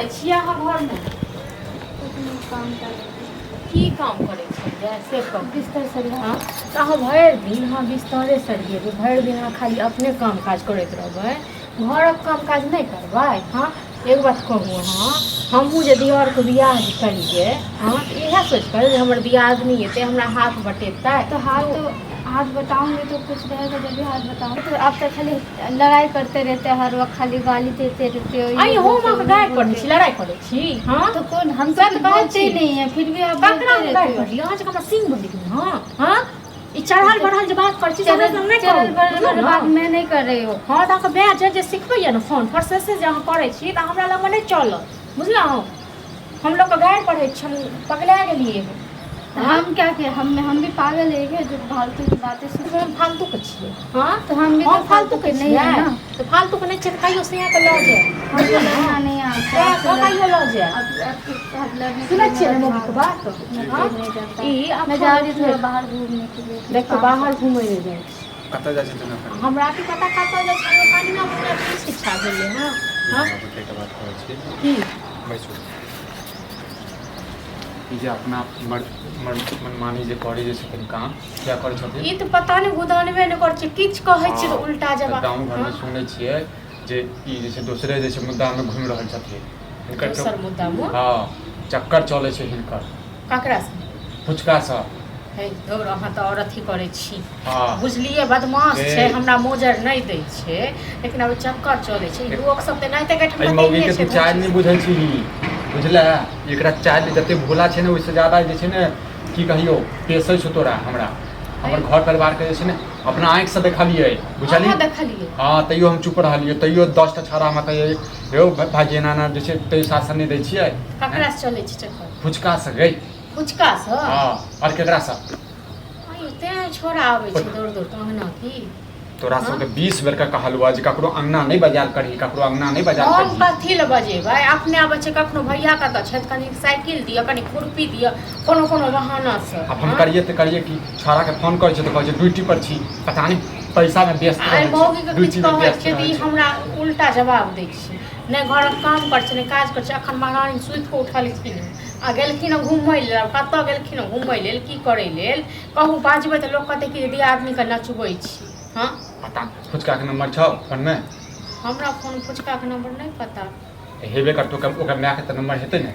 करै छियै अहाँ घरमे? कुछ नहीं, काम कर। की काम करै छियै से कहू। बिस्तर सरिया। हँ, तऽ अहाँ भरि दिन अहाँ बिस्तरे सरियेबै, भरि दिन अहाँ खाली अपने काम काज करैत रहबै, घरक काम काज नहि करबै? हँ, एगो बात कहू अहाँ, हमहूँ जे दिअरके बियाह जे करियै, हँ, तऽ इएह सोचि कऽ जे हमर दियादनी एतै, हमरा हाथ बटेतै। तो हाथ तो हाथ बताऊंगी तो कुछ रहेगा, जब भी हाथ बताऊंगी तो आप तो खाली लड़ाई करते रहते हैं, हर वक्त खाली गाली देते रहते हो, ये आइ हम बोलते हो, अहाँके वो गारि बोलते पढ़ै छी, लड़ाइ करै छी? हँ। हो। तो कौन हम से तो तो कुछ कहै बोलते ही छी। नहीं है, फिर भी आप ककरा बोलते हम गारि रहते हो। पढ़ली? अहाँ जकाँ हमरा सिंह बनि गेल? हँ हँ, ई चढ़ल बढ़ल जे बात करै छी से हमरा चरल संग नहि चरल करू, बढ़ल बुझलहुँ वाला ने? बात मैं नहीं कर रही हूँ। हँ, तऽ अहाँके माय जे जे सिखबैए ने फोन पर से, से जे अहाँ करै छी तऽ हमरा लगमे नहि चलत, बुझलहुँ? हम लोकके गारि पढ़ै छी, हम पगला गेलियै हँ। हम क्या किया? हम भी पागल है क्या जो फालतू की बातें सुन? हम फालतूके छियै? हँ। तो हम भी हम तो फालतू फालतूके के नहीं है छियै ना। तऽ फालतूके नहि छियै तऽ कहियो सियाके लऽ जायब। हमको लड़ना नहीं आता। तेँ आपसे कऽ कहियो लऽ जायब। आप लड़ने के सुनै लिए छियै ने मेरा मम्मीके दिमाग बात? इतना हँ? तेज नहीं जाता। ई मैं अखन जा रही हूँ थोड़ा बाहर घूमने के लिए, कुछ देखियौ, काम। बाहर घुमै लए जाइ छै। कतऽ जाइ छथिन एखन? हमरा की पता कतऽ जाइ छै। हमरा कनिया मुनिया की शिक्षा भेलै? हँ हँ। बाबूके एकटा बात कहै छी। की? बैसू। ई जे अपना मर मर मनमानी जे करै जे छथिन काम किया करै छथिन? ई तऽ पता नहि, गुदानबे नहि करै छै, किछु कहै छियै तऽ उल्टा तऽ जवाब। गाँव घरमे हँ। सुनै छियै जे ई जे छै दोसरे जे छै मुद्दामे घुमि रहल छथिन हिनकर। दोसर मुद्दामे? हँ, चक्कर चलै छै हिनकर। ककरासँ? फुचकासँ। हे धौर, अहाँ तऽ आओर अथी करै छी। हँ। बुझलियै, बदमाश हे। छै, हमरा मोजर नहि दै छै, लेकिन आब चक्कर चलै छै। लोक सब तऽ एनाहिते एहि मौगीके तू चालि नहि बुझै छीही, बुझले? एकरा चालि जते भोला छै ने, ओहिसँ ज्यादा जे छै ने, की कहियौ, पेसै छौ तोरा। हमरा हमर घर परिवारके जे छै ने अपना आँखिसँ देखलियै, बुझलियै? अहाँ देखलियै? हँ, तैयो हम चुप रहलियै। तैयो 10टा छौड़ा हमरा कहियै, यौ भाइजी, एना एना जे छै, तैयो शासन नहि दै छियै। ककरा से चलै छै चक्कर? फुचकासँ गै। फुचकासँ? हँ, आओर केकरासँ? आइयो तें छोड़ा आबै छै दौड़ दौड़ कऽ अङ्गना की। तोरा सबके 20 बेर के कहलुआ जे ककरो अंगना नहि बजायल करही, ककरो अंगना नहि बजायल हम करही। कथी लए बजेबै? अपने आबै छै कखनो, भैया कतऽ छथि, कनि साइकिल दिअ, कनि खुरपी दिअ, कोनो कोनो बहानासँ। आब हम करियै तऽ करियै कि? छौड़ाके फोन करै छै तऽ कहै छै ड्यूटी पर छी। पता नहि, पैसामे व्यस्त आइ रहै छै, मौगीके किछु ड्यूटीमे कहै व्यस्त छियै तऽ रहै ई छै। हमरा उल्टा जवाब दै छै। नहि घरक काम करै छै, नहि काज करै छै। अखन महारानी सुति कऽ उठलखिन हँ आ गेलखिन हँ घुमय लेल। कतऽ गेलखिन हँ घुमय लेल, की करै लेल कहू? बाजबै तऽ लोक कहतै कि दियादनीके नचबै छी। हँ। पता फुचकाके नम्बर छौ फोनमे? हमरा फोन फुचकाके नम्बर नहि पता। हेबे करतौ, ओकर मायके तऽ नम्बर हेतै ने।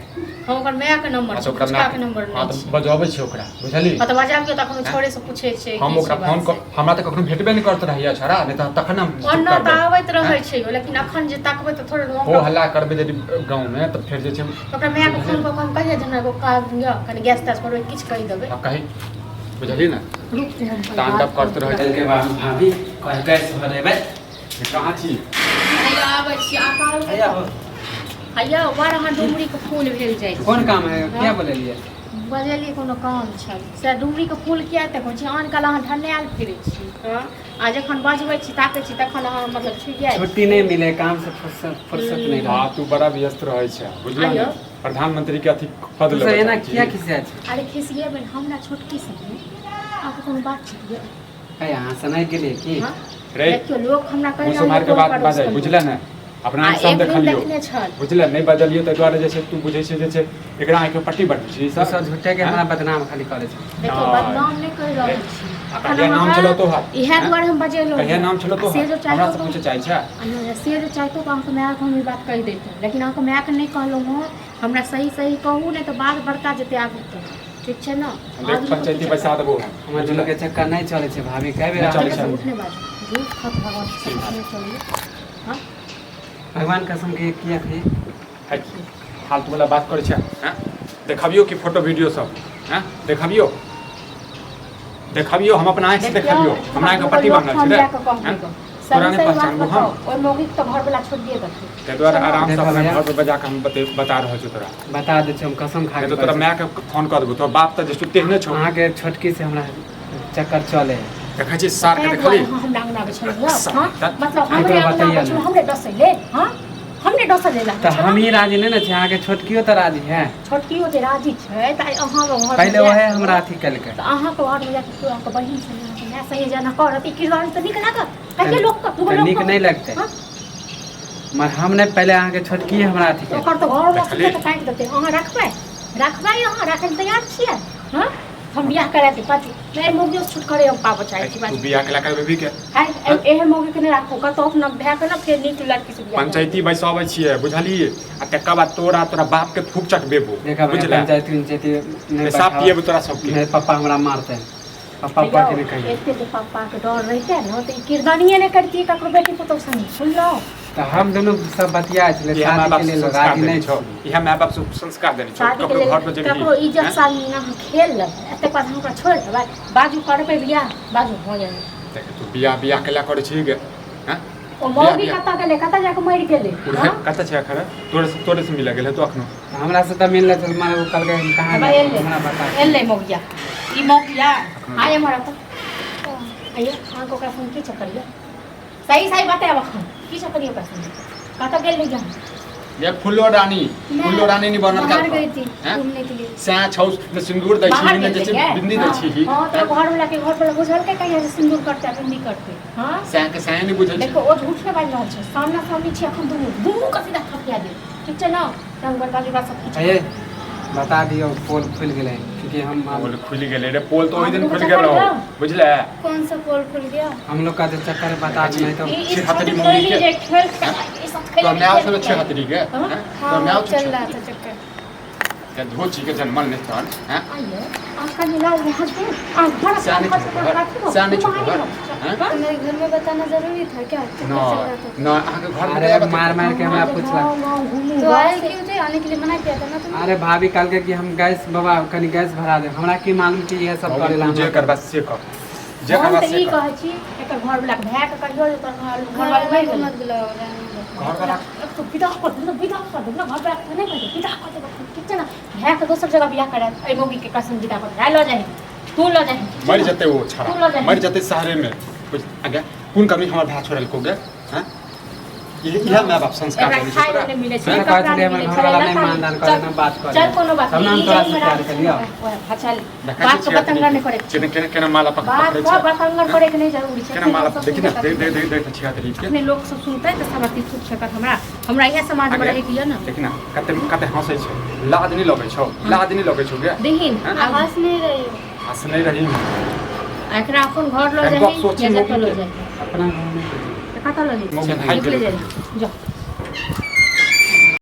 हँ, ओकर मायके नम्बर हँ छै। तऽ ओकरा फुचकाके मायके नम्बर हँ नहि तऽ छै। बजबै छै ओकरा, बुझलही? हँ, तऽ बजाबियौ तऽ एखनो छोड़े से पूछै छै हम की ओकरा छै फोन बात कऽ से। हमरा तऽ कखनो भेटबे नहि करैत रहैया छौड़ा, नहि तऽ तखन हम ओना तऽ करबै। आबैत रहै छै यौ, लेकिन अखन जे तकबै तऽ थोड़े हो ओकरा हल्ला करबै यदि गाँवमे तऽ फेर जे छै। ओकरा मायके फोन कऽ कऽ हम कहियै जे हमरा एगो काज यऽ, कनि गैस तैस भरबै, किछु कहि देबै। हँ, कही, बुझलही ने? रुक, हम तांडव करैत रहै। के बाद भाभी कह गैस भरेबै। कहाँ छी? हैया आबै छी आकाल। हैया हो। हैया बड़ अहाँ डुमरीके फूल भेल जाइ छै। कोन काम है? क्या बोललियै? बजेलियै, कोनो काम छल से। डुमरीके फूल किया एते कहै छी? आन काल अहाँ ढन्नायल फिरै छी। हँ, आ जखन बजबै छी, ताकै छी, तखन अहाँ मतलब छुटि जाइ। छुट्टी नहीं मिले, काम से फुर्सत फुर्सत नहीं रहे। हँ, तू बड़ा व्यस्त रहै छै, बुझलह ने? आइयो। प्रधानमंत्री के अथी पद तू लेबऽ सब एना चाहै छी। किया खिसिया छै? अरे खिसियेबै ने, हमरा छोटकी सब आब कोनो बात छै? है अहाँ सुनाइ गेलियै की? हँ। रे देखियौ, लोक हमरा कहि मुँह सम्हारि के बात बाजै, बुझले ने? अपना आ आँखि से हम एक दिन देखलियौ। देखने छल। बुझले? नहि बजलियौ ताहि दुआरे जे छै तू बुझै छै जे छै एकरा आँखिमे पट्टी बन्है छी। तू सब झूठे के हमरा बदनाम खाली करै छै। देखियौ, नहि। बदनाम नहि कहि रहल छी। आ कहिया नाम छलौ तोहर? इएह दुआरे हम बजेलहुँ। कहिया नाम छलौ से तोहर? जो हमरा चाहतो से पूछे चाहै छै? आ नहि, से जे चाहतो तऽ अहाँके मायके हम ई बात कहि दैतहुँ, लेकिन अहाँके मायके नहि कहलहुँ हँ। हमरा सही सही कहू, नहि तऽ बात बड़का जेतै आगू तऽ, ठीक छै ने? हम देख, पंचायती बैसा देबो हम। हमर दुनू के चक्कर नहि चलै छै भाभी, कए बेर नहि चलै अहाँके छै। झूठ नहि बाजू, झूठ खत भगवान के शपथ नहि चलिए। हँ। भगवान कसम के किया खाइ? है, फालतू वाला बात करै छै? हैं, देखबियौ कि फोटो वीडियो सब? हैं, देखबियौ? देखबियौ, हम अपना आँखि से देखबियौ। हमरा आँखि पट्टी बान्हल छै रे? हैं? तोरा सही नहि सही बात पहचानबो हम। बताउ, ओहि मौगीके तऽ घरवला छोड़िए देतै। ताहि दुआरे आरामसँ देखो अपना भैया। घर पर बजा कऽ हम बता रहल छियौ तोरा। बता दै छी, हम कसम खा नहि के तऽ तोरा कहै छी। मायके फोन कऽ देबौ। तोरा बाप तऽ जे छै तेहने छौ। अहाँके छोटकी से हमरा चक्कर चले है। देखै छी सारके? ताहि देखली दुआरे अहाँ हमरा अङ्गना आबै छलहुँ हँ? सार, हँ? मतलब हमरे एकरो अङ्गना बतैया आबै छलहुँ ने। हमरे डसै लेल? हँ, हमरे डसै लेल आबै तऽ छलहुँ? हम ही राजी नहि ने छी, अहाँके छोटकियो तऽ राजी है। छोटकियो जे राजी छै तऽ आइ अहाँके घरमे पहिले जाकऽ ओहे हमरा अथी केलकै। तऽ अहाँके घरमे जाकऽ केओ अहाँके बहिन सङ्गे, अहाँके माय सङ्गे जेना करत, ई किरदानी तऽ नीक लागत? कहियो लोकके दूगो तऽ नीक लोकके नहि लगतै। हँ? मगर हम नहि, पहिले अहाँके छोटकी हमरा अथी केलकै। ओकर तऽ घर देखली? तऽ काटि देतै। अहाँ रखबै, रखबै? अहाँ राखै लए तैयार छियै? हँ, हम बियाह करा देब बाजू नहि, मौगियो से छुटकारे हम पाबऽ चाहै छी। तू बाजू। बियाह केला करबे के? आइ एहन मौगी के नहि राखू कतौ, अपना भाय के ने फेर नीक लड़की से बियाह करू। पंचायती बैसाबै छियै, बुझलियै? आ तकर बाद तोरा तोरा बाप के थूक चटबेबो। देखा भैया, बुझले? पंचायती उंचायती नहि पेशाब बैठाबऽ। पिएबो तोरा सबके। नहि, पप्पा हमरा मारतै, पप्पा यौ, पप्पा के नहि कहियौ। एते जे पप्पाके डर रहितै ने तऽ ई किरदानिये नहि करतियै ककरो बेटी पुतहु संगे, सुनलहुँ? तऽ हम दुनू सब बतिया छलै इएह माय शादी बाप के लेल संस्कार राजी देने नहि छौ? छी। इएह माय बाप संस्कार देने छौ? शादीके ककरो लेल घर पर जेबही ककरो इज्जत हैं? सामने अहाँ खेल लेबै, एतेक बाद हम ओकरा छोड़ि देबै? बाजू, करबै बियाह? बाजू, हो जाए। देख, तू बियाह बियाह केला करै छी गे? हैं? ओ मौगी बियाह। कतऽ गेलै? कतऽ जाकऽ मरि गेलै? उड़े हँ? कतऽ छै अखन? तोरे से तोरे से मिल गेल तो अखनो? हमरा से तऽ मिलले छल, माने ओ कहलकै हम कहाँ हबा जायब, एलै। हमरा बता। एलै मौगिया, ई मौगिया आइ एम्हर आउ तऽ। आइयो अहाँके ओकरा संग की चक्कर यऽ? सही सही बतायब, अखन की चक्कर यऽ ओकरा संग? कतऽ गेल रही अहाँ? ये फुल्लो रानी, फुल्लो रानी नहीं बनल। बाहर का गई थी हैं? घूमने के लिए। सैं छौ ने सिंदूर दै छी बाहर ने गेल जे छै रहियै? बिंदी दै छी। हँ, तऽ घर वाला के घर वाला बुझलकै कहिया जे सिन्दूर करतै आ बिंदी करतै? हँ, सैं के सैं नहीं बुझल छै। देखो, ओ झूठ नहि बाजि रहल छै। सामना सामनी छी अखन, दुनू दुनू के सीधा थपिया देब, ठीक छै ने? रंग बरबादी ओकरा सब किछु। हे, बता दियौ, पोल खुलि गेलै क्योंकि हम पोल खुलि गेलै रे, पोल तऽ ओहि दिन हम खुलि लोग गेल रहौ, चक्कर बुझले? कौन सा पोल खुल गया? हम लोग का जो चक्कर है बता दू, नहीं तो ई ई छिहत्तरी छोटी मौगी खेली के। जे खेल खेल, ई सब खेल तोरा माय छलो छिहत्तरी के? हाँ? हैं? तोरा माय हाँ, छौ? चल रहा था चक्कर। ते धोची के जनमल नहीं तहन, हैं? आइए आजकल ये लाल हसबैंड आ घर सैं नहीं छौ घर, सैं नहीं छौ घर, हैं? तो मेरे घर में बताना जरूरी था क्या? चक्कर न चल रहा था। न, अहाँके घर में अरे मार मार के हमरा पूछलक। तो आए क्यों थे? आने के लिए मना किया था ना तुमने? अरे भाभी कहलकै कि हम गैस बाबा कनी गैस भरा दे, हमरा की मालूम कि इएह सब करै ला जे हमरा। करबा से कर, जे हम करबा तऽ से ई कर। कहै छी, एकर घर वाला के भाय के कहियो जे तोहर घर घर वाला वाला मरि को गेलै। मत बुलाओ, रहने दो। घर वाला एक तो विदा कर देब ने, विदा कर देब ने। घर वाला के नहि कहै, विदा कर देब, ठीक छै ने? भाय के दोसर जगह बियाह करायत, एहि मौगी के कसम विदा कर भाय लऽ जाही, तू लऽ जाही, ठीक छै मरि ने? जेतै ओ तू छड़ा लऽ जाही। मरि जेतै शहरे में। बुझ आगे कोन कमी हमर भाय छोड़लको गे? हैं? इएह माय बाप संस्कार एकरा देने छै खाय तोरा? लए नहि मिलै छै, हमरा कपड़ा कहै छलै नहि हमर मिलै घरवाला छै, नहि लत्ता मानदान करे, चल नहि बात करे। चल, कोनो बात तब ने नहि। हम ई तोरा जाहि से में प्यार राजी केलियौ। ओएह, हँ, चल। देखै बात छियै के बतंगर नहि करे के केना केना केना माला पकड़ बात पकड़ै के छै। बतंगर करे के नहि जरूरी छै। केना माला लोक सब देखी ने सुनतै। देख देख देख देख छिहत्तरी के। अपने लोक सब सुनतै तऽ सब अथी थूक फेकत। हमरा हमरा इएह समाजमे आगे। रहैके यऽ ने। देखी ने, कते कते हँसै छै, लाज नहि लगै छौ? लाज नहि लगै छौ गे? देखिन हँ? आब हंस नहीं रही हो। हँस नहि रही। एकरा अपन घर लऽ कनि जाही गप सोची या जतऽ मौगी लऽ के। जाही। अपना घर नहि तऽ कतऽ लऽ जाही? मौगी भागि निकले गेलै। जाही, जाओ।